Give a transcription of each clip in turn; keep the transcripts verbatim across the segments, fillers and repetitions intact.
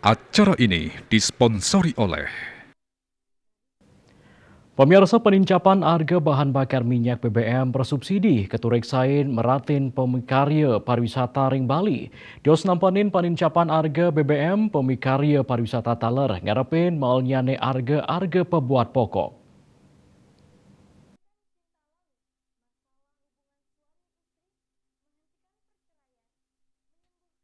Acara ini disponsori oleh Pemirsa, penincapan harga bahan bakar minyak B B M bersubsidi keturek sain meratin pemikarya pariwisata ring Bali. Tios nampanin penincapan harga B B M, pemikarya pariwisata taler ngarepin maelnyane harga-harga pebuat pokok.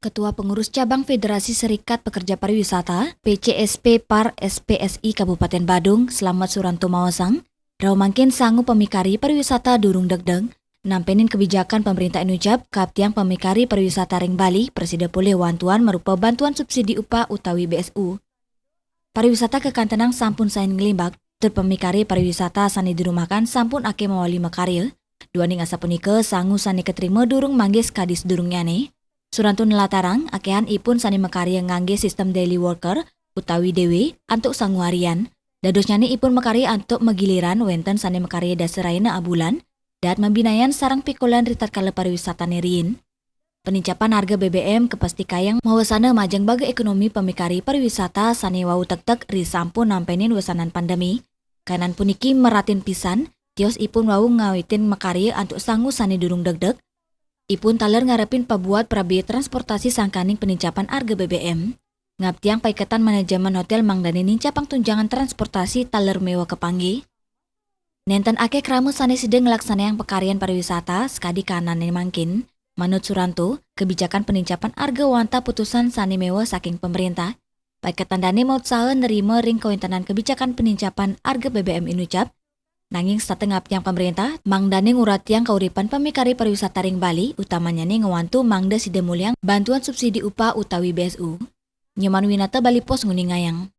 Ketua Pengurus Cabang Federasi Serikat Pekerja Pariwisata, P C S P Par S P S I Kabupaten Badung, Slamet Suranto maosang, rauh mangkin sangu pamikarya pariwisata durung degdeg, nampenin kebijakan pemerintah inucap, kaptiang pamikarya pariwisata ring Bali, prasida polih wantuan marupa bantuan subsidi upah utawi B S U. Pariwisata kakantenang sampun sain nglimbak, tur pamikarya pariwisata sane dirumahkan sampun akeh mawali makarya. Duaning asapunika, sangu sane katrima durung manggih sakadi sadurungnyane. Suranto nlatarang, akehan ipun sane makarya ngangge sistem daily worker utawi D W antuk sangu harian. Dadosnyane ipun makarya antuk magiliran, wenten sane makarya dasaraina abulan, dahat mabinayan sareng pikolan ritatkala pariwisatane riin. Penincapan harga B B M kapastikayang mawasana majeng baga ekonomi pamikarya pariwisata sane wau tektek risampun nampenin wesanan pandemi. Kanan puniki meratin pisan, tios ipun wau ngawitin makarya antuk sangu sane durung degdeg. Ipun taler ngarepin pabuat prabiaya transportasi sangkaning penincapan harga B B M. Ngaptiang paiketan manajemen hotel mangdane nincapang tunjangan transportasi taler mewa kapanggih. Nenten akeh krama sane sida nglaksanayang pakaryan pariwisata sakadi kanane mangkin. Manut Suranto, kebijakan penincapan harga wantah putusan sane mewa saking pemerintah. Paiketan dane mautsaha nerima ring kawentenan kebijakan penincapan harga B B M inucap, nanging setata ngaptiang pemerintah mangdane nguratiang kauripan pamikarya pariwisata ring Bali, utamanyane ngwantu mangda sida muliang bantuan subsidi upah utawi B S U. Nyoman Winata, Bali Post, nguningayang.